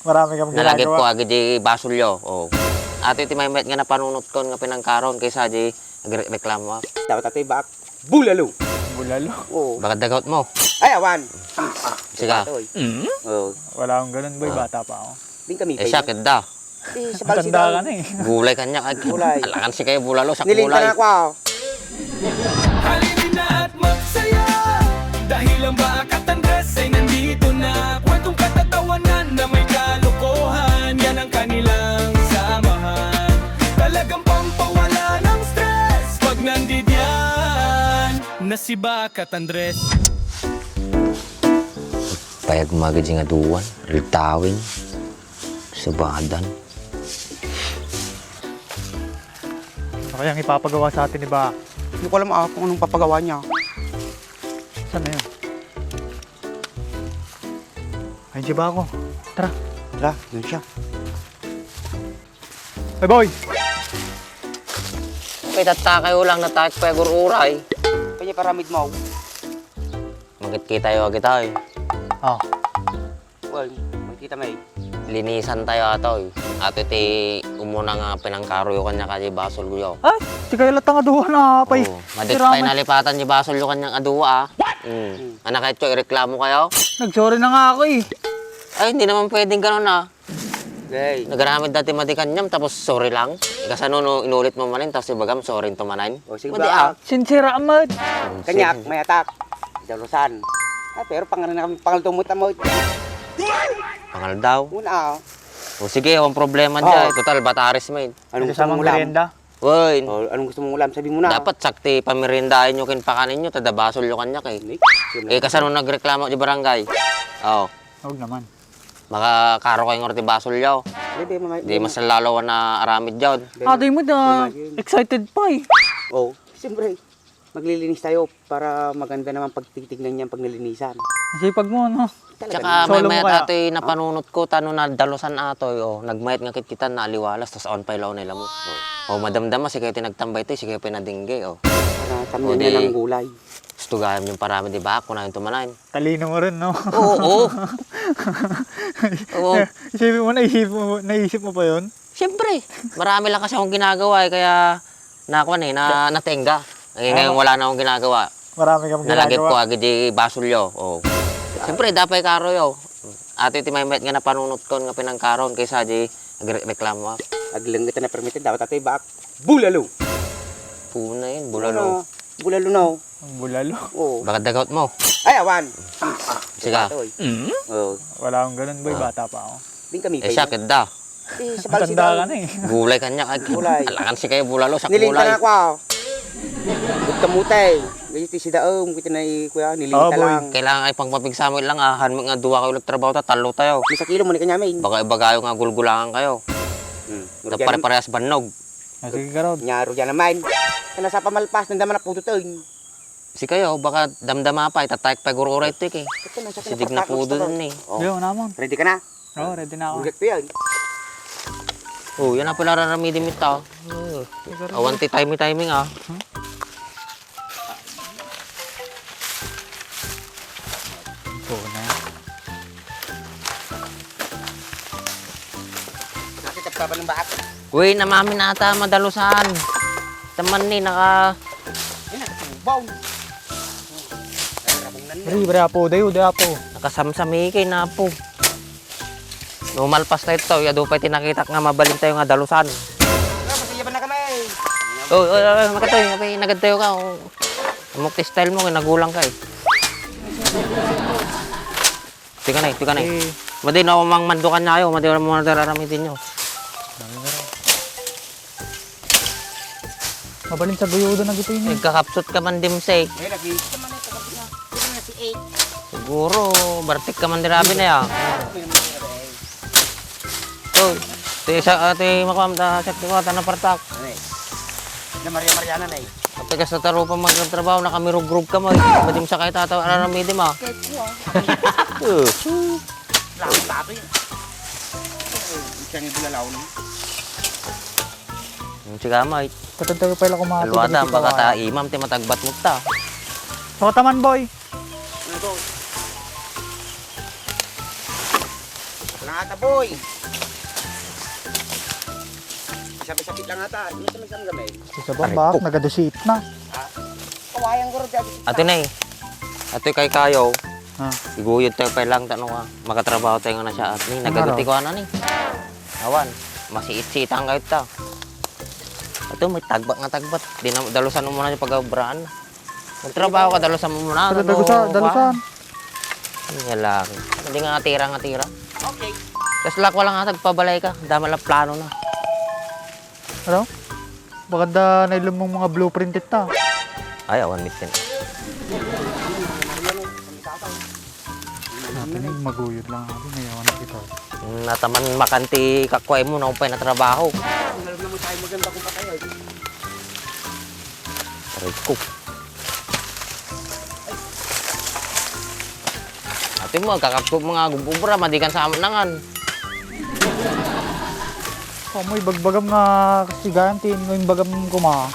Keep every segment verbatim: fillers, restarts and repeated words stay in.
Marami kang Nalagip ko ginagawa. Agi di basolyo. Oh. Ato iti maymayat nga napanunotkon nga pinangkaron kaysa di agre-, reklamo. Dapat ato ibak. Bulalo. Bulalo. Oo. Baka dagot mo. Ay, awan. Siga. Ito, eh. Mm? Oo. Wala akong ganun, boy. Ah. Bata pa ako. Din kami Eh, pa siya, yun. Keda. Eh, sa Matanda ka na eh. Gulay kanya, ag-, Gulay. Alangan si kayo bulalo, sa Nilinta gulay. Na ako, ah. Halina at magsaya, dahil ang Bakat Andres ay nandito na. Kwentong katatawanan na may kalokohan, yan ang kanilang samahan. Talagang pampawala ng stress pag nandidiyan na si Bakat Andres. Payag magid nga duwan, ritawin. Sabadan. Ano kayang ipapagawa sa atin ni Ba? Hindi ko alam, ah, kung anong papagawa niya. Saan na yun? Ay, di ba ako? Tara. Tara, yun siya. Ay, boy! May tatta kayo lang na tayo pa gururay. Kanya paramid mo. Magkita tayo, kita eh. Oh. Well, magkita may. Linisan tayo ato eh. Ato ti umuna nga pinangkaroyo kanya kadi basol ko. Ay, di kayo latang aduan ah, pay. Oh, madit Siraman. Pay nalipatan di basol yo kanyang aduwa ah. Mm. Hmm. Anak kayo, ireklamo kayo? Nagsorry na nga ako eh. Ay, hindi naman pwedeng ganun ah. Okay. Nagaramid dati madi kanyam, tapos sorry lang. Kasano no inulit mo manin, tapos ibagam, sorry to manin? O, sige Madi ba? Ah. Sincere, Ahmed. Kanyak, may atak. Dalusan. Ah, pero pangalan na kami, pangaldaw mo tamo. Pangaldaw? Una, ah. O sige, ang problema Oh. dyan. Total, bataris mo yun. Anong Nagkasamang gusto mong ulam? Merienda? Uy. O, anong gusto mong ulam? Sabi mo na. Dapat sakti pameriendahan nyo kin pakanin nyo, tadabasol nyo kanyak eh. Hindi. Eh, kasano nagreklamo di barangay? Oh. Huwag naman. Makakaro kayo nga ti basol yaw. Hindi, di, mama-, Di di, mas lalo na aramid yaw. Di, Adi mo da, di, ma-, excited pa eh. Oh, siyempre, maglilinis tayo para maganda naman pagtitignan niya pag nalinisan. Sipag mo, no? Talaga Tsaka naman. May Solo mo mayat kaya? Atoy napanunot ko, tano na dalusan atoy, oh. Nagmayat nga kit kita na aliwalas, tas awan pay law na ilamot. Oh. Oh, madamdama, sige tayo nagtambay tayo, sige pa nadingge, oh. Para Oh, tamnan niya di, ng gulay. Gusto gayam yung parami, di ba? Ako na yung tumanayan. Talino mo rin, no? Oo, oo. Oo. Isipin mo, naisip mo, naisip mo pa yun? Siyempre, marami lang kasi akong ginagawa eh, kaya nakuan eh, na, natenga. Eh, ngayon wala na akong ginagawa. Marami kang Nalagip ginagawa. Ko agi di basolyo. Oh. Siyempre, dapay karoyo. Ato iti maymayat nga napanunot ko nga pinangkaron kaysa di agre-, reklamo. Aglengget na permit, dapat ato ibak. Bulalo. Puna yun, bulalo. Ano? Bulalo na, oh. Ang bulalo. Oo. Baka dagot mo. Ay, awan. Siga. Ito, eh. Mm? Oo. Wala akong ganun, boy. Ah. Bata pa ako. Din kami Eh, pa siya, yun. Keda. Eh, sa Matanda ka na eh. Gulay kanya, ag-, Gulay. Alangan si kayo bulalo, sa Nilinta gulay. Na ako, ah. Buta mo, tay. Ganyan ti si Daom, kita na i-, kuya, nilinta Oo, boy. Lang. Kailangan ay pangpapigsamo lang, ah. Han mo nga duwa kayo nagtrabaho, ta, talo tayo. May sa kilo mo ni kanya, may. Baka ibagayo nga gulgulangan kayo. Hmm. Nagpare-parehas bannog. Ah, sige, Karod. Nyaro dyan naman. Kaya nasa pamalpas, nanda man na puto to, eh. Si kayo, baka damdama pa, itatayek pa guro-guro ito, eh. Ito na, sa Sidig na pudo dun, eh. Oh. Yo, naman. Ready ka na? Oo, ready na ako. Ugat pa yan. Oh, yan ang pala raramidin mo ito. Oh. Awan ti timing-timing, ah. Ito na. Kasi taptapan ng baak. Uy, namamin ata, madalusan. Taman ni, naka- Ay, nakatubaw. Ay, rabong nan- Ari, bra po, dayo, dayo po. Nakasamsami kay napo. Numalpas tayo to, yado pa'y tinakitak nga mabalin tayo nga dalusan. Wala, masaya ba na kami? Oy, oy, oy, makatoy, apay, nagad tayo ka, oh. Amok ti style mo, kay nagulang ka, eh. Tika na, eh, tika na, eh. Eh. Madi na, umang mandukan na kayo, madi na mo na dararamitin nyo. Mabalin sa guyudo na gito yun, eh. Nagkakapsot ka man, Dimsek. May lagi. Ito man ito, kapit na. Ito na si eight. Siguro, bartik ka man dirabi na, ya. May naman dirabi, eh. Oy, ti sa, ah, ti makuam ta, check ko, ta na partak. Ano, eh? Na Maria Mariana na, eh. Kapag ka sa tarupa magtrabaho, nakamirugrug ka mo, eh. Badim sa kay tata, aramidi mo. Kahit ko, ah. Eh. Lahat tato yun. Siya nga bulalaw na. Yung si Kamay. Katagtag pa ila kumain. Alwada, baka ta imam, ti matagbat mo ta. So, taman, boy. Ano to? Wala Ata boy! Isabit-sabit lang ata. Ano sa may gamay? Sa baba, nagadusit na. Kawayan ko rin dati. Ato na eh. Ato kay kayo. Ha? Iguyod tayo pa lang tano ka. Makatrabaho tayo nga na siya. Ni, nagagutikuan na ni. Awan, masiit-sitan kayo ta. Ato, may tagbat nga tagbat. Di na, dalusan mo muna yung pag-abraan. Magtrabaho ka, dalusan mo muna. Ano, dalusan, dalusan. Yan lang. Hindi nga tira, nga tira. Okay. Tas lakwa lang nga, tagpabalay ka. Dama lang plano na. Ano? Baka da nailum mong mga blueprint ita. Ay, awan mitken. Natin yung maguyod lang ako, may awan na kita. Nataman makanti kakwai mo, naupay na trabaho. Alam naman tayo maganda kung patay, ay. Aray ko. Ate mo, agkakapsot mga gububra, madikan sa nangan. Amoy bagbagam nga kasigayan, tin, nga imbagam kuma.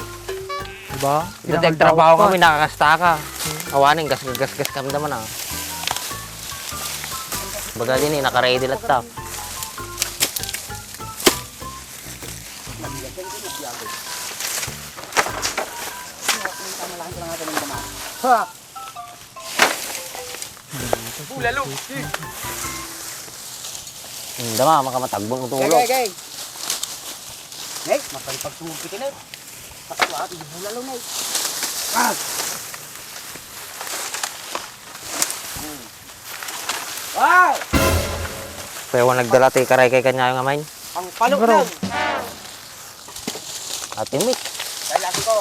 Diba? Dati trabaho kami, nakakasta ka. Awanin, gas, gas, gas kami naman ah. Baga din eh, nakaready latta. Ha! Bulalo! Hmm, dama, makamatagbo mo tulo. Gay, gay, gay. Nay, mapalipag tungod kita, nay. Sakto, ah, hindi bulalo, nay. Ah! Hmm. Wow! Kaya wa nagdala ti karay kay kanya nga main. Ang palo lang. Ate Mit. Kailan ko?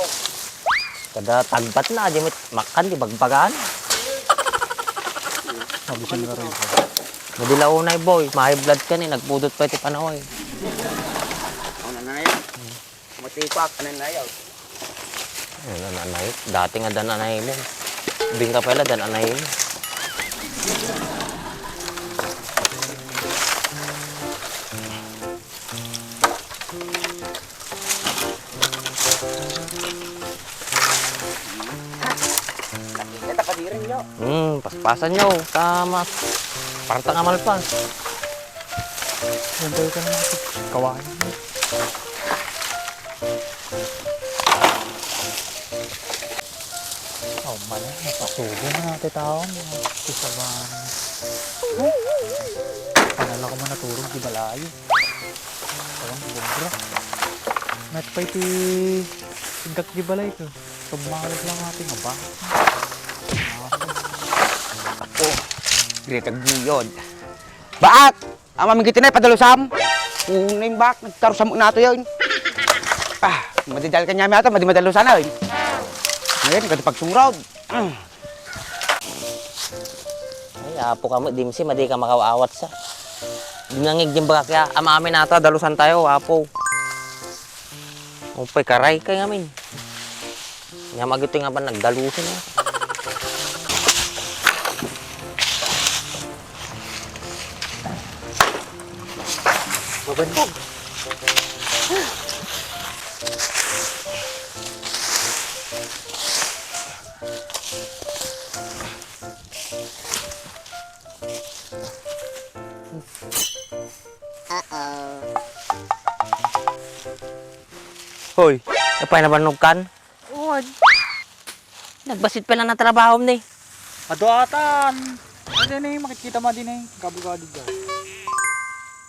Kada tagbat na, di Mit, makan, di bagbagan. Sabi siya nga rin. Madilaw na, boy. Ma-high blood ka ni, nagpudot pa iti panahon. Ano na yan? Matipak, ano na yaw? Ano, nanay? Dati nga dananay mo. Bingka pala, dananay mo. Nakikita pa di rin, yo. Hmm, paspasan nyo. Tama. Parang tangamal pa. Yan tayo ka naman sa kawain. Oh, man, napasubo na natin tao. Kisaban. Panala ko man naturog di balayo. Tawang bubra. Met pa iti igak di balay ko. Pagmawag lang natin nga ba? Ako, dire tagbuyod. Baak! Ama, migiti na, padalusam. Unay, bak, nagtarusam na to yun. Ah, madidal ka niya, mata, madi madalusan na yun. Ngayon, kadi pagsungrod. Ay, apo ka mo, Dimsi, madi ka makaawat sa. Dinangig din baga kaya, ama, amin ata, dalusan tayo, apo. Upay, karay kay ngamin. Nya, magito nga ba nagdalusin, eh? Mabantog. Uh-oh. Hoy, apay na bannog kan? Uwan. Nagbasit pala na trabaho ni. Adu atan. Ano ni, makikita mo din eh. Kabugado dyan.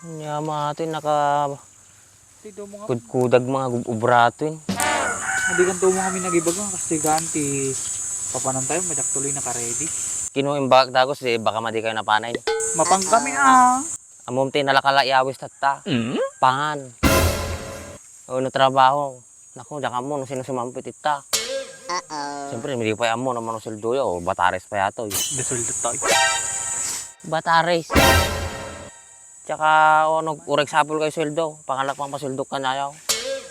Nya, mati, naka Ti do mo nga. Kudkudag mga gub-, ubrato yun. Hindi kan to mo kami nagibaga. Kasi ganti papanan tayo. May daktuloy naka-ready. Kinuha yung bagak dagos, eh, baka madi kayo napanay. Mapang kami, ah. Amom ti nalakala iyawis tatta. Mm? Pangan. O, no trabaho. Naku, diyan ka mo, no sino sumampit ita. Uh-oh. Siyempre, hindi pa yan mo naman ang sweldo ya, o batares pa yato. Hindi sweldo tayo. Batares. Tsaka, o, no, ureg sapul kayo sweldo. Pangalak pang pasweldo ka na yaw.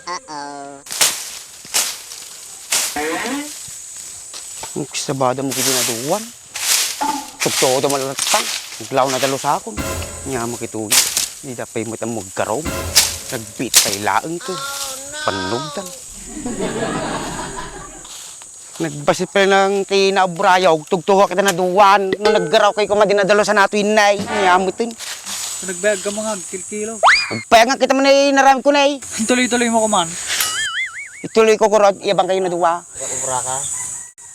Uh-oh. Ang sabada mo kinaduan. Tugtudo man latta. Naglaw na dalusakon. Nya makituloy. Di da pay met ang magkarom. Nagbit pay laeng to. Panlugdan. Nagbasit pa lang ti nabrayaw. Tugtuwa kita na duwan. No naggaraw kay kuma dinadalusan nato inay. Nya mutin. Nagbayag ka mga kilkilo. Payag nga kita man ay naramid ko na eh. Tuloy-tuloy mo kuman. Ituloy ko kurot, iyabang kayo na duwa. Obra ka?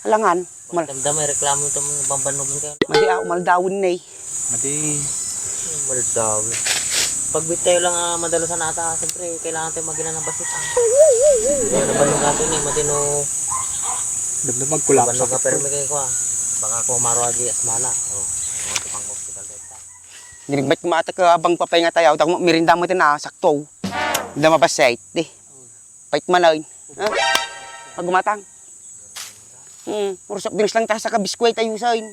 Alangan. Mal- Damdam ay reklamo ito, mga bambanugan kayo. Madi ah, umaldawin na eh. Madi. Umaldawin. Pagbit tayo lang ah, madalusan ata, siyempre, kailangan tayo magilan ng basit ah. Kaya nabannog natin eh, madi no. Damdam magkulapsa. Mabannog ka permi kayo ko ah. Baka ko maro agi asmana. Oh, mga tukang hospital tayo. Dirigbet ko mata ka abang papay nga tayaw, dagmo mirinda mo ito na, sakto. Dama ba set, di? Pait man ay. Ha? Pagumatang. Hmm, puro soft drinks lang tayo sa kabiskwit, ayusin.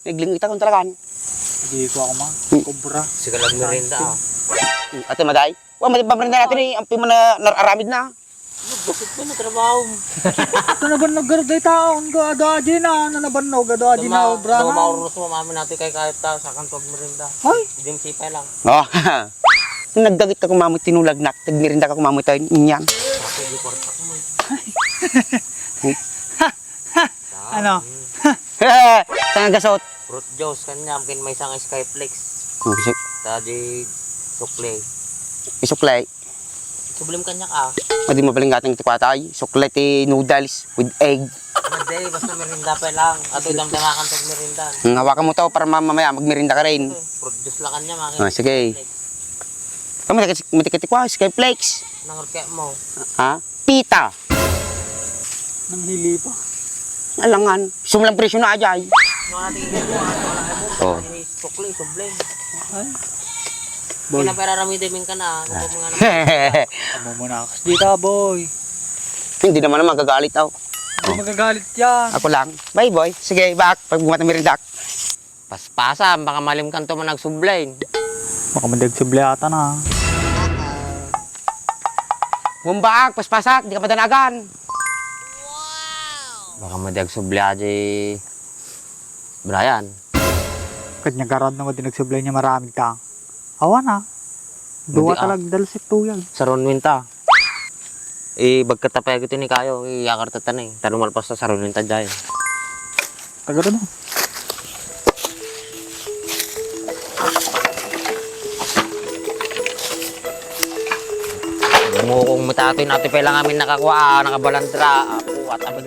Naglingit akong talagan. Hindi ko ako ma. Hmm. Cobra. Sige lang merienda ah. Hmm, ate, maday? Wa, maday pa merienda natin eh. Ang pima na nararamid na. Basig pa na trabaho. Ito na ba naggarod ay taon ko? Ado aji na, ano na ba no? Ado aji na, obra na. Maurus mo, mami natin kay kahit ta, sa kanto merienda. Hoy! Jim Sipay lang. Oh, nagdagit ka kumamit tinulag na, tagmirinda ka kumamit tayo, inyan. Ako, di kwarta ko mo. Ano? Saan ang gasot? Fruit juice kanya, kin may isang skyflakes. Oh, si- Tadi sukli. Isuklay. Problem kanya ka. Madi mabaling gatang ti kwatay. Sukli ti noodles with egg. Madi, basta merinda pa lang. Ato idang damakan sa merinda. Hmm, hawakan mo to para ma- mamaya magmerinda ka rin. Fruit juice lang kanya, mga Ah, sige. Kamu matikit kwa, skyflakes. Nangarga mo. Ha? Pita. Nang hili pa. Alangan. Sumlang presyo na ajay. Mga tingin mo, ano, ano, ano, Oh. Sukli, subleng. Ay. Boy. Kinapararami din ka na. Ano po mga naman? Amo mo na. Kas dita, boy. Hindi naman na magagalit, aw. Hindi magagalit yan. Ako lang. Bye, boy. Sige, back. Pag bumatang merienda. Paspasa, baka malim kanto man nagsublay. Baka madi agsublay ata na. Ngumbaak, paspasak, di ka madanagan. Baka madi agsublay aji Brian. Kanya garad na madi nagsublay niya maramig ta. Awan ah. Dua Hindi, ah. Talag dalsit tuyag. Sa Ronwin ta. Ibagkat ta pay agito ni kayo, iyakar ta tanay. Tano malpas ta sa Ronwin ta jay. Taga na. Mukong matatoy natin pay lang amin nakakuha, ah, nakabalandra. Apo, at abag